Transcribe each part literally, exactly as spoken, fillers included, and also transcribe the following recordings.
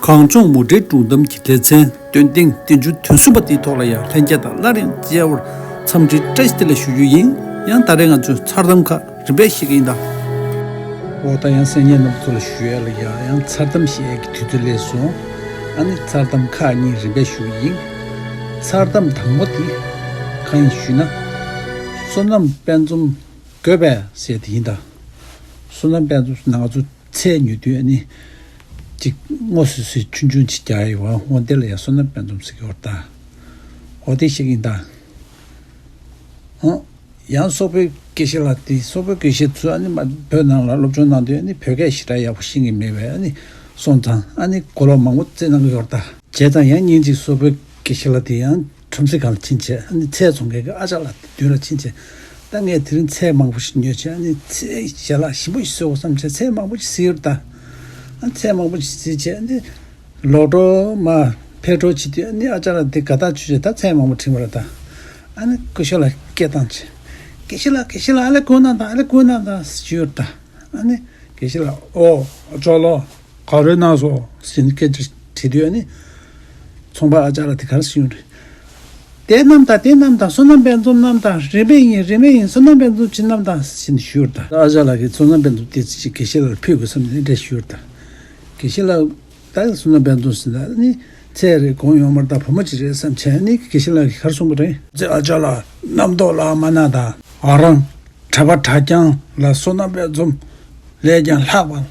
གངས་ལྗོངས་མུ་འབྲེལ་སྒྲུང་གཏམ་གྱི་སྡེ་ཚན་འདོན་ཐེངས་བདུན་ཅུ་དོན་གསུམ་པ་དེའི་ཐོག་ལ་ཡང་ལྷན་རྒྱས་དང་སླར་ཡང་མཇལ་བར་འཚམས་འདྲི་བཀྲ་ཤིས་བདེ་ལེགས་ཞུ་རྒྱུ་ཡིན། ཡང་ད་རེས་ང་ཚོས་མཚར་གཏམ་ཁག་རིམ་པས་བཤད་ཀྱི་ཡིན་ད། འོ་ད་ཡང་གསན་མཁན་རྣམ་པ་ཚོ་ལ་ཞུ་ཡ་ལ་ཡང་ཡང་མཚར་གཏམ་བཤད་ཡ་གི་དུས་ཚོད་སླེབས་སོང་། ཨ་ནི་མཚར་གཏམ་ཁག་གཉིས་རིམ་པས་ཞུ་གི་ཡིན། མཚར་གཏམ་དང་པོ་དེ་གང་ཡིན་ཞུས་ན། བསོད་ནམས་དཔལ་འཛོམས་དགོས་པས་ཟེར་དེ་ཡིན་ད། བསོད་ནམས་དཔལ་འཛོམས་ཟེར་ན་ང་ཚོ་ཚལ་ཉོ་དུས་ཨ་ནི་ཅིག་སྔོ་སི་སི་ཆུང་ཆུང་ཅིག་རྒྱག་ཡོད་པ། འོ་དེ་ལ་ཡང་བསོད་ནམས་དཔལ་འཛོམས་ཟེར་གྱི་ཡོད་རེད་ད། འོ་དེ་བཤད་ཀྱི་ཡིན་ད། ཨོ། ཡང་སོག་པོའི་དགེ་བཤེས་ལགས་དེ། སོག་པོའི་དགེ་བཤེས་ཚོ་ཨ་ནི་མ་བོད་ནང་ལ་སློབ་སྦྱོང་གནང་དུས་ཨ་ནི་བོད་སྐད་ཞེ་དྲག་ཡག་པོ་ཤེས་ཀྱི་མེད་པས། ཨ་ནི་སོང་ཙང་ཨ་ནི་གོ་ལོག་མང་པོ་བཙལ་གནང་གི་ཡོད་རེད་ད། བྱས་ཙང་ཡང་ཉིན་གཅིག་སོག་པོའི་དགེ་བཤེས་ལགས་དེ་ཡང་ཁྲོམ་སའི་སྒང་ལ་ཕྱིན་བྱས་ཨ་ནི་ཚལ་བཙོང་མཁན་གྱི་ཨ་ཅག་ལགས་དེ་མདུན་ལ་ཕྱིན་བྱས། ད་ངས་དེ་རིང་ཚལ་མང་པོ་ཞིག་ཉོས་བྱས་ཨ་ནི་ཚལ་ཞལ་ལག་ཞིམ་པོ་ཞིག་བཟོ་དགོས་བསམ་བྱས་ཚལ་མང་པོ་ཞིག་བཟི་ཡོད་རེད་ད། ཨ་ཚལ་མང་པོ་ཞིག་བཟི་བྱས་ཨ་ནི་ལོག་འགྲོ་མ་ཕེབས་འགྲོ་བྱེད་དུས་ཨ་ནི་ཨ་ཅག་ལགས་དེ་དགའ་ཐག་ཆོད་བྱས་ད་ཚལ་མང་པོ་བྲིན་པ་རེད་ད། ཨ་ནི་སྐུ་ཞབས་ལགས་སྐད་བཏང་བྱས། དགེ་བཤེས་ལགས། དགེ་བཤེས་ལགས། ཨ་ལས་སྒུག་གནང་དང་། ཨ་ལས་སྒུག་གནང་དང་ཞུས་ཡོད་རེད་ད། ཨ་ནི་དགེ་བཤེས་ལགས། ཨོ། ཅོག་ལོ། ག་རེ་གནང་སོང་ཟེར་ནས་སྐད་ཆ་དྲིས་དུས་ཨ་ནི་ཚོང་པ་ཨ་ཅག་ལགས་དེ་ག་རེ་ཟེར་ཡོད་རེད། དེ་བསྣམས་དང་། དེ་བསྣམས་དང་། བསོད་ནམས་དཔལ་འཛོམས་བསྣམས་དང་། རིན་མེད་ཡིན། རིན་མེད་ཡིན། བསོད་ནམས་དཔལ་འཛོམས་ཅིག་བསྣམས་དང་ཟེར་ནས་ཞུས་ཡོད་རེད་ད། ཨ་ཅག་ལགས་ཀྱིས་བསོད་ནམས་དཔལ་འཛོམས་དེ་ཅིག་དགེ་བཤེས་ལགས་ལ་ཕུལ་དགོས་བསམ་ནས་འདྲ་ཞུས་ཡོད་རེད་ད། དགེ་བཤེས་ལགས། ད་བསོད་ནམས་དཔལ་འཛོམས་ཟེར་ན་ནི་ཚལ་རེད་གོང་ཡོད་མ་རེད་ད། བུ་མོ་ཅིག་རེད་བསམ་བྱས་ནི་དགེ་བཤེས་ལགས་ཀྱིས་ག་རེ་གསུངས་པ་རེད། ཨ་ཅག་ལགས་རྣམ་རྟོག་ལ་མ་གནང་དང་། ང་རང་གྲྭ་པ་གྲྭ་རྐྱང་ལ་བསོད་ནམས་དཔལ་འཛོམས་ལས་ཀྱང་ལྷག་པ།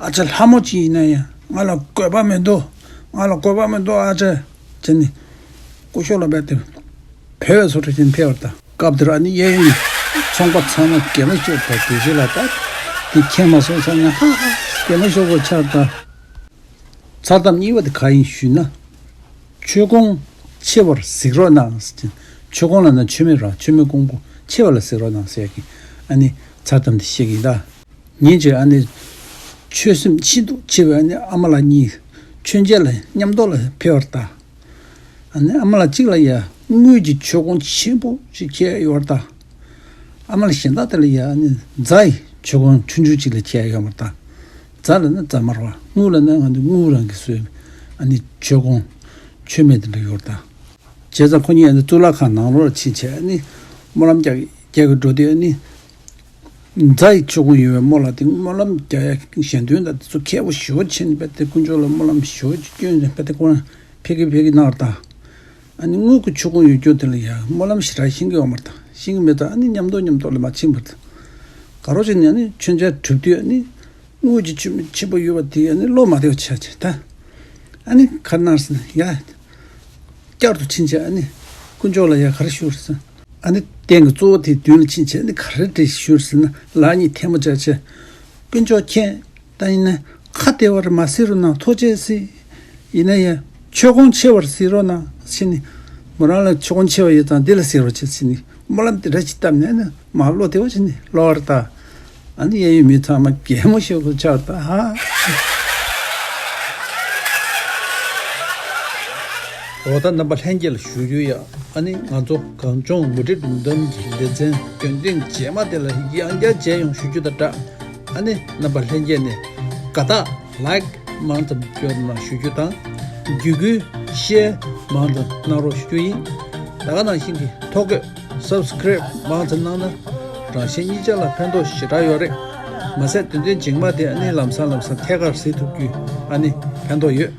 ཨ་ཅག་ལྷ་མོ་ཅིག་ཡིན་ན་ཡང་ང་ལ་དགོས་པ་མི་འདུག་ང་ལ་དགོས་པ་མི་འདུག་ཨ་ཅག་བྱས་ནི་སྐུ་ཞབས་ལགས་རྦད་དེ་བོད་པའི་བཟོ་འདྲ་བྱས་ནས་ཕེབས་པ་རེད་ད། སྐབས་དེར་ཨ་ནི་གཡས་གཡོན་ཚོང་པ་ཚང་མ་གད་མོ་ཤོར་ད། དགེ་བཤེས་ལགས་ད་དེ་མཁྱེན་མ་སོང་བསམ་ནས་ཧ་ཧ་གད་མོ་ཤོར་བ་ཆགས་ད། མཚར་གཏམ་གཉིས་པ་དེ་ག་ཡིན་ཞུས་ན། མཆོད་ཀོང་ཕྱེ་བར་གཟིགས་རོགས་གནང་ཟེར། མཆོད་ཀོང་ལབ་ན་མཆོད་མེ་རེད། མཆོད་མེ་ཀོང་པོ་ཕྱེ་བ་ལ་གཟིགས་རོགས་གནང་ཟེར་གྱི་ཨ་ནི་མཚར་གཏམ་དེ་བཤད་ཀྱི་ཡིན་ད། ཉིན་གཅིག་ཨ་ནི་ཆོས་སེམས་ཤིན་ཏུ་ཆེ་བའི་ཨ་ནི་ཨ་མ་ལགས་གཉིས་མཆོད་མཇལ་ལ་མཉམ་དུ་ལ་ཕེབས་པ་རེད་ད། ཨ་ནི་ཨ་མ་ལགས་གཅིག་ལ་ཡ་དངུལ་གྱི་མཆོད་ཀོང་ཆེན་པོ་ཞིག་འཁྱེར་ཡོད་རེད་ད། ཨ་མ་ལགས་གཞན་དག་དེ་ལ་ཡ་ཨ་ནི་རྫ་ཡི་མཆོད་ཀོང་ཆུང་ཆུང་ཅིག་ལ་འཁྱེར་ཡོད་མ་རེད་ད། རྫ་ལབ་ན་རྫ་མ་རེད་པ། དངུལ་ལབ་ན་ང་ཚོ་དངུལ་རང་གི་བཟོས་ཨ་ནི་མཆོད་ཀོང་མཆོད་མེ་དེ་འདྲ་ཡོད་རེད་ད། བྱས་ཙང་ཁོ་གཉིས་ཨ་ནི་གཙུག་ལག་ཁང་ནང་ལོགས་ལ་ཕྱིན་བྱས་ཨ་ནི་སྨོན་ལམ་རྒྱག་རྒྱག་གི་འགྲོ་དུས་ཨ་ནི། རྫ་ཡི་མཆོད་ཀོང་ཡོད་པའི་རྨོ་ལགས་དེ་སྨོན་ལམ་རྒྱག་ཡ་གཞན་དོན་དང་དེ་ཚོ་མཁས་པོ་ཞེ་པོ་བྱས་ནས་རྦད་དེ་དཀོན་མཆོག་ལ་སྨོན་ལམ་ཞེ་པོ་ཅིག་བསྐྱོན་ནས་རྦད་དེ་ཁོ་རང་ཕེབས་ཀྱི་ཕེབས་ཀྱི་གནང་བ་དང་། ཨ་ནི་དངུལ་གྱི་མཆོད་ཀོང་ཡོད་རྒྱུ་དེ་ལ་ཡ་སྨོན་ལམ་ཞེ་དྲག་ཤེས་ཀྱི་ཡོད་མ་རེད་ད། ཤེས་ཀྱི་མེད་ད། ཨ་ནི་མཉམ་དུ་མཉམ་དུ་ལ་མར་ཕྱིན་པ་རེད་ད། ག་རེ་བྱས་ནས་ཨ་ནི་མཆོད་མཇལ་གྲུབ་དུས་ཨ་ནི་དངུལ་གྱི་མཆོད་མེ་ཆེན་པོ་ཡོད་པ་དེ་ཨ་ནི་བློ་མ་བདེ་བ་ཆགས་བྱས་ད། ཨ་ནི་ག་རེ་གནང་ཟེར་ན་ཡ། བསྐྱར་དུ་ཕྱིན་བྱས་ཨ་ནི་དཀོན་མཆོག་ལ་ཡ་ག་རེ་ཞུ་རེད་ཟེར། ཨ་ནི་རྟེན་གྱི་གཙོ་བོ་དེའི་མདུན་ལ་ཕྱིན་བྱས་ཨ་ནི་ག་རེ་འདྲི་ཞུ་རེད་ཟེར་ན། ལག་གཉིས་ཐལ་མོ་སྦྱར་བྱས། དཀོན་མཆོག་མཁྱེན། ད་ཡིན་ན་ཁ་བདེ་བར་མ་གཟིགས་རོགས་གནང་། ཐུགས་རྗེ་གཟིགས། ཡིན་ན་ཡང་མཆོད་ཀོང་ཕྱེ་བར་གཟིགས་རོགས་གནང་ཟེར་ནས། མོ་རང་ལ་མཆོད་ཀོང་ཕྱེ་བ་ཡོད་ཙང་འདི་ལ་གཟིགས་རོགས་བྱེད་ཟེར་ནས་སྨོན་ལམ་དེ་འདྲ་ཅིག་བཏབ་ནས་ཨ་ནི་མར་བློ་བདེ་བ་བྱས་ནས་ལོག་པ་རེད་ད། ཨ་ནི་གཡས་གཡོན་མི་ཚང་མ་གད་མོ་ཤོར་དགོས་ཆགས་ད་ཧ། འོ་ད་རྣམ་པ་ལྷན་རྒྱས་ལ་ཞུ་རྒྱུ་ཡ། ཨ་ནི་ང་ཚོ་གངས་ལྗོངས་མུ་འབྲེལ་སྒྲུང་གཏམ་གྱི་སྡེ་ཚན་འདོན་ཐེངས་རྗེས་མ་དེ་ལ་ཡང་བསྐྱར་མཇལ་ཡོང་ཞུ་རྒྱུ་དང་སྦྲགས། ཨ་ནི་རྣམ་པ་ལྷན་རྒྱས་ནས་དགའ་རྟགས་ལའིཀ་མང་ཙམ་སྐྱོན་གནང་ཞུ་རྒྱུ་དང་། བརྒྱུད་སྐུལ་ཤེར་མང་ཙམ་གནང་རོགས་ཞུ་རྒྱུ་ཡིན། ད་ག་ནང་བཞིན་གྱི་ཐོ་འགོད་སབ་སི་ཀ་རེབ་མང་ཙམ་གནང་ན་རང་གཞན་གཉིས་ཆ་ལ་ཕན་ཐོགས་ཞེ་དྲག་ཡོད་རེད། མ་ཟད་འདོན་ཐེངས་རྗེས་མ་དེ་ཨ་ནི་ལམ་སང་ལམ་སང་ཐད་ཀར་གཟིགས་ཐུབ་རྒྱུའི་ཨ་ནི་ཕན་ཐོགས་ཡོད།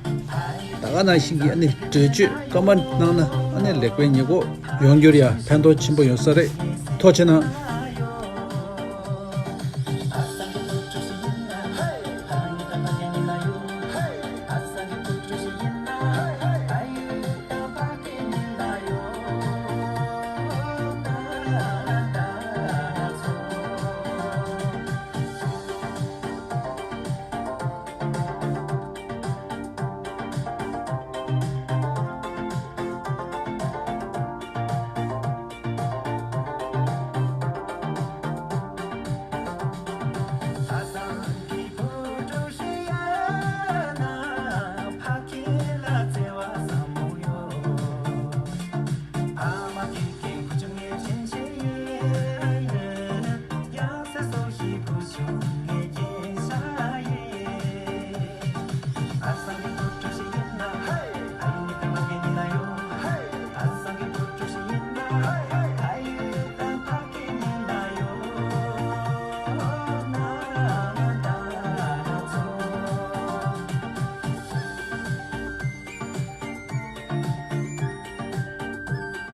ད་ག་ནང་བཞིན་གྱི་ཨ་ནི་འགྲེལ་བརྗོད་ཀོ་མེན་ཊི་གནང་ན་ཨ་ནི་ལེགས་སྤེལ་ཉེས་འགོག་ཡོང་རྒྱུར་ཡང་ཕན་ཐོགས་ཆེན་པོ་ཡོང་ས་རེད། ཐུགས་རྗེ་གནང་།